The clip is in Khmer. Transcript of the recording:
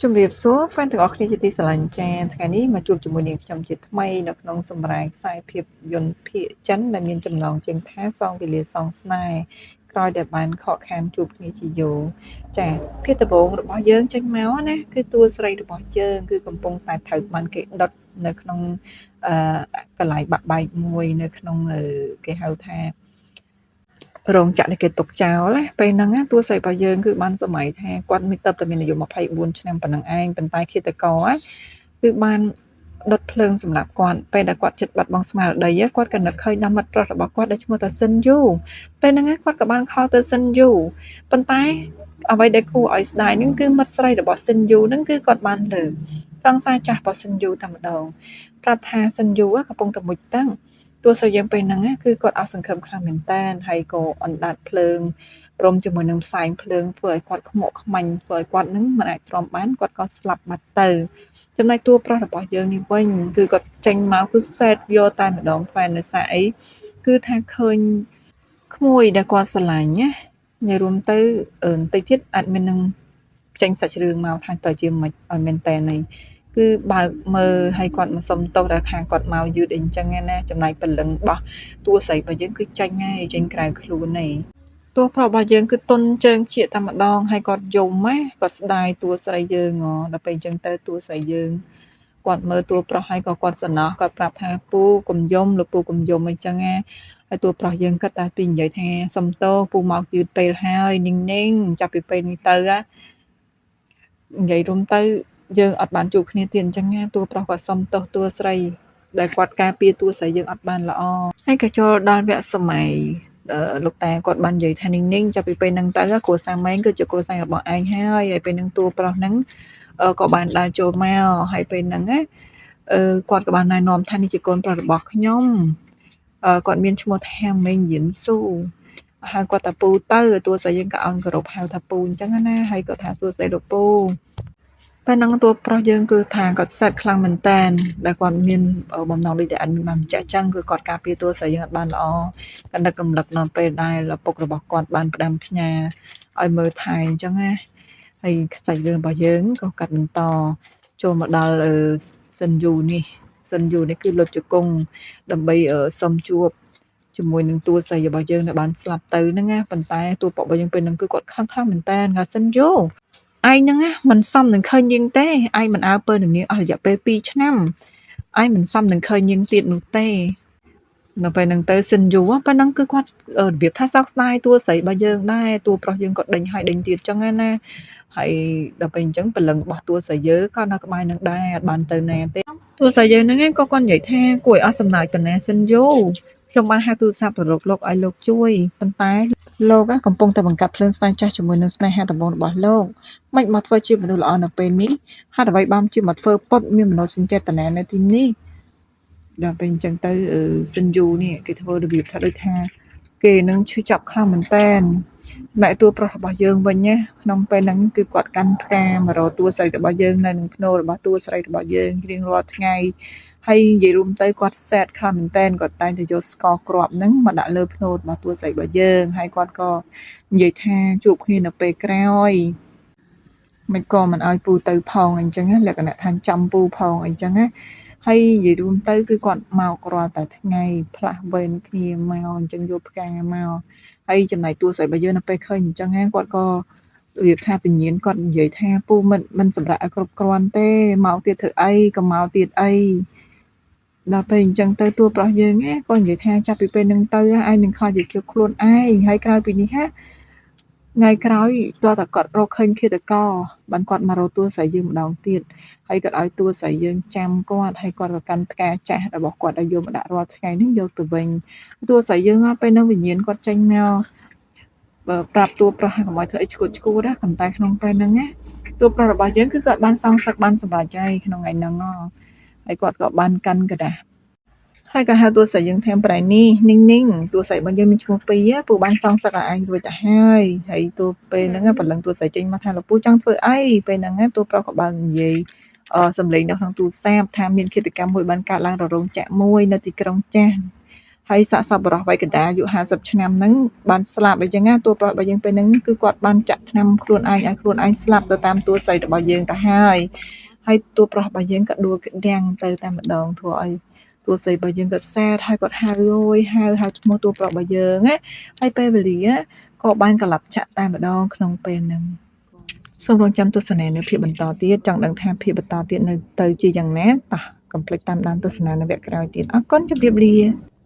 ជំរាបសួរ fan ទាំងអស់គ្នាជាទីស្រឡាញ់ចាថ្ងៃនេះមកជួបជាមួយនាងខ្ញុំជាថ្មីនៅក្នុងសម្រាយខ្សែភាពយន្តភាគចិនដែលមានចំណងជើងថាសងវេលាសងស្នេហ៍ក្រោយដែលបានខកខានជួបគ្នាជាយូរចាភាគដំបូងរបស់យើងចេញមកណាគឺតួស្រីរបស់យើងគឺកំពុងតែត្រូវបានគេដុតនៅក្នុងកន្លែងបាក់បែកមួយនៅក្នុងគេហៅថារោងចក្រដែលគេទុកចោលណាពេលហ្នឹងណាតួស្រីរបស់យើងគឺបានសម័យថាគាត់មានទៅតែមានអាយុ24ឆ្នាំប៉ុណ្ណឹងឯងប៉ុន្តែឃាតករគឺបានដុតភ្លើងសម្រាប់គាត់ពេលដែលគាត់ចិត្តបាត់បង់ស្មារតីគាត់ក៏នឹកឃើញដល់មិត្តប្រុសរបស់គាត់ដែលឈ្មោះថាស៊ិនយូពេលហ្នឹងគាត់ក៏បានខលទៅស៊ិនយូប៉ុន្តែអ្វីដែលគួរឲ្យស្ដាយហ្នឹងគឺមិត្តស្រីរបស់ស៊ិនយូហ្នឹងគឺគាត់បានលើសង្សារចាស់របស់ស៊ិនយូតែម្ដងប្រាប់ថាស៊ិនយូកំពុងតែមុជទឹកតួស្រីយើងពេលហ្នឹងគឺគាត់អស់សង្ឃឹមខ្លាំងមែនតើហើយក៏អណ្ដាតភ្លើងព្រមជាមួយនឹងផ្សែងភ្លើងធ្វើឲ្យគាត់ខ្មុកខ្មាញ់ធ្វើឲ្យគាត់នឹងមិនអាចទ្រាំបានគាត់ក៏ស្លាប់បាត់ទៅចំណែកតួប្រុសរបស់យើងនេះវិញគឺគាត់ចេញមកគឺសេតយកតែម្ដងហ្វេននៅសាអីគឺថាឃើញក្មួយដែលគាត់ស្រឡាញ់ណានិយាយរួមទៅបន្តិចទៀតអាចមាននឹងចេញសាច់រឿងមកថាតើជាមិនឲ្យមែនតើនេះគឺបើកមើលឲ្យគាត់មកសុំទោសដែលខាងគាត់មកយឺតអីចឹងណាចំណែកព្រលឹងរបស់តួស្រីរបស់យើងគឺចេញហើយចេញក្រៅខ្លួនហើយតួប្រុសរបស់យើងគឺតុនជើងជាតែម្ដងហើយគាត់យំណាគាត់ស្ដាយតួស្រីយើងដល់ពេលអញ្ចឹងទៅតួស្រីយើងគាត់មើលតួប្រុសហើយក៏គាត់សំណោះគាត់ប្រាប់ថាពូកុំយំលោកពូកុំយំអីចឹងណាហើយតួប្រុសយើងគិតតែពីនិយាយថាសុំទោសពូមកយឺតពេលហើយនីងនីងចាប់ពីពេលនេះទៅណានិយាយរួមទៅយើងអត់បានជួបគ្នាទៀតអញ្ចឹងណាតួប្រុសគាត់សុំទោសតួស្រីដែលគាត់ការពារតួស្រីយើងអត់បានល្អហើយក៏ចូលដល់វគ្គសម័យលោកតាគាត់បាននិយាយថានីងនីងចាប់ពីពេលហ្នឹងទៅគ្រួសារម៉េងគឺជាគ្រួសាររបស់ឯងហើយហើយពេលហ្នឹងតួប្រុសហ្នឹងក៏បានដើរចូលមកហើយពេលហ្នឹងណាគាត់ក៏បានណែនាំថានេះជាកូនប្រុសរបស់ខ្ញុំគាត់មានឈ្មោះថាម៉េងយិនស៊ូហៅគាត់តាពូទៅតួស្រីយើងក៏អន់គោរពហៅថាពូអញ្ចឹងណាហើយគាត់ថាសួស្តីលោកពូតែនឹងតួប្រុសយើងគឺថាគាត់សេតខ្លាំងមែនតែនដែលគាត់មានបំណងដូចដែលអត់មានបានបញ្ជាក់ចឹងគឺគាត់ការពារតួស្រីយើងអត់បានល្អគាត់នឹករំលឹកដល់ពេលដែលឪពុករបស់គាត់បានផ្ដាំផ្ញើឲ្យមើលថែអញ្ចឹងណាហើយសាច់រឿងរបស់យើងក៏កាត់បន្តចូលមកដល់សិនយូនេះសិនយូនេះគឺលុតជង្គង់ដើម្បីសុំជួបជាមួយនឹងតួស្រីរបស់យើងដែលបានស្លាប់ទៅហ្នឹងណាប៉ុន្តែតួប្រុសរបស់យើងពេលហ្នឹងគឺគាត់ខឹងខ្លាំងមែនតើគាត់សិនយូឯងហ្នឹងណាមិនសមនឹងឃើញយើងទេឯងមិនអើពើនឹងនាងអស់រយៈពេល2ឆ្នាំឯងមិនសមនឹងឃើញយើងទៀតនោះទេនៅពេលហ្នឹងទៅសិនយូប៉ុណ្ណឹងគឺគាត់របៀបថាសោកស្ដាយតួស្រីរបស់យើងដែរតួប្រុសយើងក៏ដេញហើយដេញទៀតចឹងណាហើយដល់ពេលអញ្ចឹងព្រលឹងរបស់តួស្រីយើងក៏នៅក្បែរនឹងដែរអត់បានទៅណាទេតួស្រីយើងហ្នឹងក៏គាត់និយាយថាគួរឲ្យអស់សំណើចប៉ុណ្ណាសិនយូខ្ញុំបានហៅទូរស័ព្ទទៅរកលោកឲ្យលោកជួយប៉ុន្តែលោកកំពុងតែបង្កាត់ភ្លើងស្នេហ៍ចាស់ជាមួយនឹងស្នេហាដំបូងរបស់លោកមិនមកធ្វើជាមនុស្សល្អនៅពេលនេះហេតុអ្វីបានជាមកធ្វើពុតមានមនោសញ្ចេតនានៅទីនេះដល់ពេលអញ្ចឹងទៅសិនយូនេះគេធ្វើរបៀបថាដូចថាគេនឹងឈឺចាប់ខ្លាំងមែនតែនសម្រាប់តួប្រុសរបស់យើងវិញណាក្នុងពេលហ្នឹងគឺគាត់កាន់ផ្កាមករកតួស្រីរបស់យើងនៅនឹងភ្នោរបស់តួស្រីរបស់យើងរៀងរាល់ថ្ងៃហើយនិយាយរួមទៅគាត់សែតខ្លាំងមែនតែនគាត់តែងតែយកស្ករគ្រាប់ហ្នឹងមកដាក់លើភ្នោរបស់តួស្រីរបស់យើងហើយគាត់ក៏និយាយថាជួបគ្នានៅពេលក្រោយមិនក៏មិនឲ្យពូទៅផងអញ្ចឹងលក្ខណៈថាចាំពូផងអញ្ចឹងណាហើយនិយាយរួមទៅគឺគាត់មករាល់តែថ្ងៃផ្លាស់វេនគ្នាមកអញ្ចឹងយកផ្កាមកហើយចំណែកតួស្រីរបស់យើងនៅពេលឃើញអញ្ចឹងគាត់ក៏របៀបថាពញានគាត់និយាយថាពូមិនសម្រាប់ឲ្យគ្រប់គ្រាន់ទេមកទៀតធ្វើអីក៏មកទៀតអីដល់ពេលអញ្ចឹងទៅតួប្រុសយើងក៏និយាយថាចាប់ពីពេលហ្នឹងទៅឯងនឹងខ្លាចជាខ្លួនឯងហើយក្រៅពីនេះថ្ងៃក្រោយទាល់តែគាត់រកឃើញឃាតករបានគាត់មករកតួស្រីយើងម្ដងទៀតហើយគាត់ឲ្យតួស្រីយើងចាំគាត់ហើយគាត់ក៏កាន់ផ្កាចាស់របស់គាត់ឲ្យយកមកដាក់រាល់ថ្ងៃហ្នឹងយកទៅវិញតួស្រីយើងពេលហ្នឹងវិញ្ញាណគាត់ចេញមកបើប្រាប់តួប្រុសឲ្យកុំឲ្យធ្វើអីឈួតឈួតណាប៉ុន្តែក្នុងពេលហ្នឹងណាតួប្រុសរបស់យើងគឺគាត់បានសងសឹកបានសម្រេចហើយក្នុងថ្ងៃហ្នឹងហើយគាត់ក៏បានកាន់ក្រដាសហើយក៏ហៅតួស្រីយើងថែមប្រៃនេះនីងនីងតួស្រីរបស់យើងមានឈ្មោះពីរពូបានសងសឹកឲ្យឯងរួចទៅហើយហើយតួពេលហ្នឹងព្រលឹងតួស្រីចេញមកថាលោកពូចង់ធ្វើអីពេលហ្នឹងតួប្រុសក៏បើកនិយាយសំឡេងនៅក្នុងទូរស័ព្ទថាមានឃាតកម្មមួយបានកើតឡើងររោងចក្រមួយនៅទីក្រុងចាស់ ហើយសាកសពបរិះវ័យកណ្ដាលអាយុ50ឆ្នាំហ្នឹងបានស្លាប់អីចឹងណាតួប្រុសរបស់យើងពេលហ្នឹងគឺគាត់បានចាក់ថ្នាំខ្លួនឯងឲ្យខ្លួនឯងស្លាប់ទៅតាមតួស្រីរបស់យើងទៅហើយហើយតួប្រុសរបស់យើងក៏ដួលក្តាំងទៅតែម្ដងធ្វើឲ្យតួស្រីរបស់យើងក៏សែតហើយគាត់ហៅអូយហៅហៅឈ្មោះតួប្រុសរបស់យើងណាហើយពេលវេលាក៏បានកលាប់ចាក់តែម្ដងក្នុងពេលហ្នឹងសូមរងចាំទស្សនានៅភាពបន្តទៀតចង់ដឹងថាភាពបន្តទៀតនៅទៅជាយ៉ាងណាតោះកុំភ្លេចតាមដានទស្សនានៅវគ្គក្រោយទៀតអរគុណជម្រាបលា។